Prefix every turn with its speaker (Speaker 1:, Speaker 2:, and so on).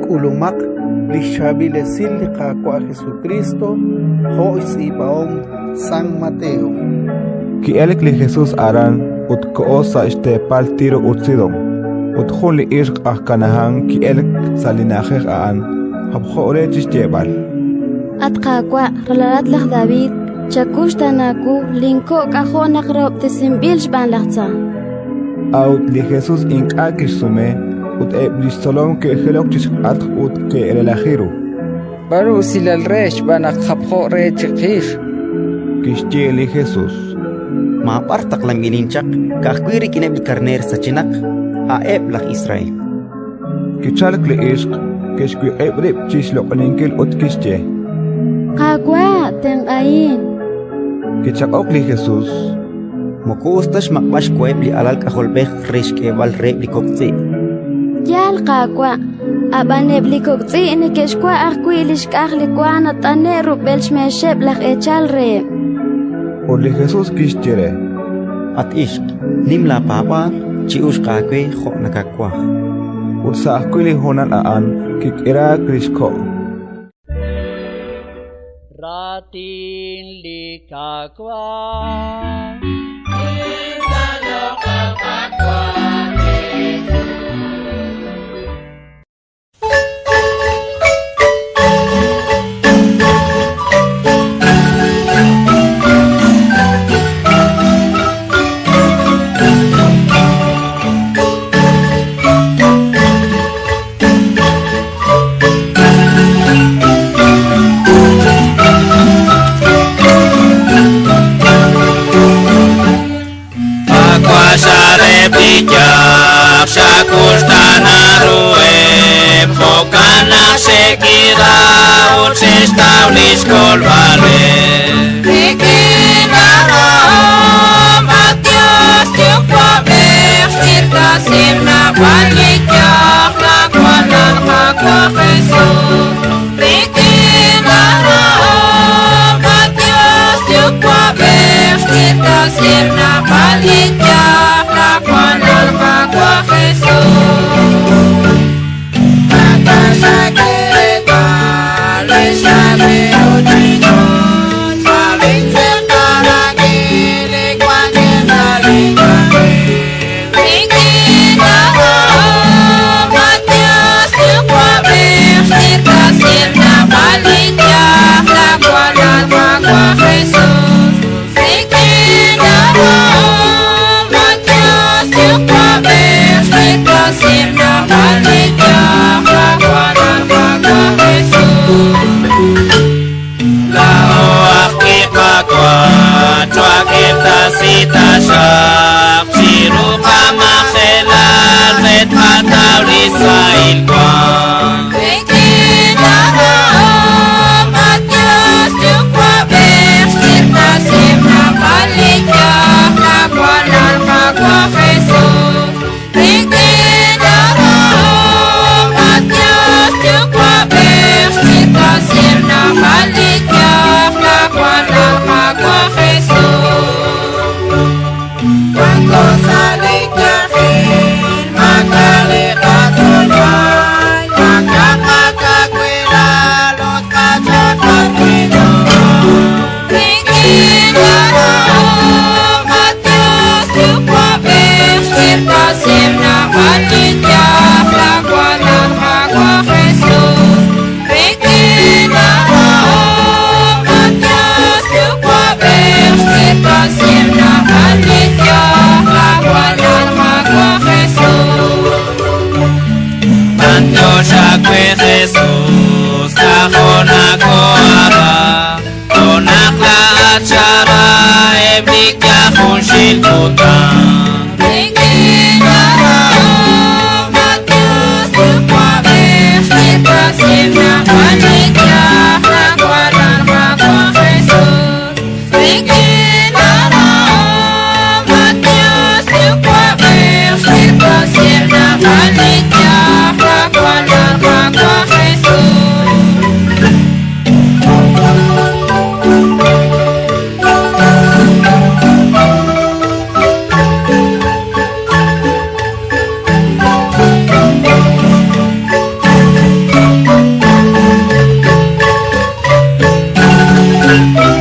Speaker 1: K'ulumaq li xchaab'il esil li Qaawa' Jesukristo jo' xtz'iib'ahom San Mateo.
Speaker 2: Ki'elk li Jesus aran ut koho sa' xteepal Tiro ut Sidón. Ut jun li ixq aj Kanahán ki'elk sa' li na'ajej a'an, japjo re chi xyeeb'al:
Speaker 3: At Qaawa', ralalat laj David, chakuxtaana wu, linko' k'ajo' naq rahob'tesinb'il xb'aan laj tza.
Speaker 2: A'ut li Jesus ink'a' kixsume, ut eb' li xtzolom ke'jilok chi xk'atq ut ke'relaji ru.
Speaker 4: B'aanu usilal re xb'aan naq japjo re chiqix.
Speaker 2: Kixye li Jesus:
Speaker 5: Maab'ar taqlanb'ilin chaq, ka'ajwi' rik'ineb' li karneer sachenaq, a'eb' laj Israel.
Speaker 2: Kichalk li ixq, kixwiq'ib' rib' chi xloq'oninkil ut kixye:
Speaker 3: Qaawa', tenq'ahin.
Speaker 2: Kichaq'ok li Jesus:
Speaker 5: Moko us ta xmaq'b'al xwaheb' li alal k'ajolb'ej re xk'eeb'al reheb' li kok' tz'i'.
Speaker 3: Yaal, Qaawa', ab'an eb' li kok' tz'i' neke'xwa' ajwi' li xk'aj li wa nat'ane'k rub'el xmeexeb' laj eechal reheb'.
Speaker 2: Ut li Jesus kixye re:
Speaker 5: At ixq, nim laapaab'aal, chi'uxq aawe jo' nakawaj.
Speaker 2: Ut sa' ajwi' li honal a'an kik'iraak li xko'.
Speaker 6: Raatin li Qaawa'.
Speaker 7: Thank you.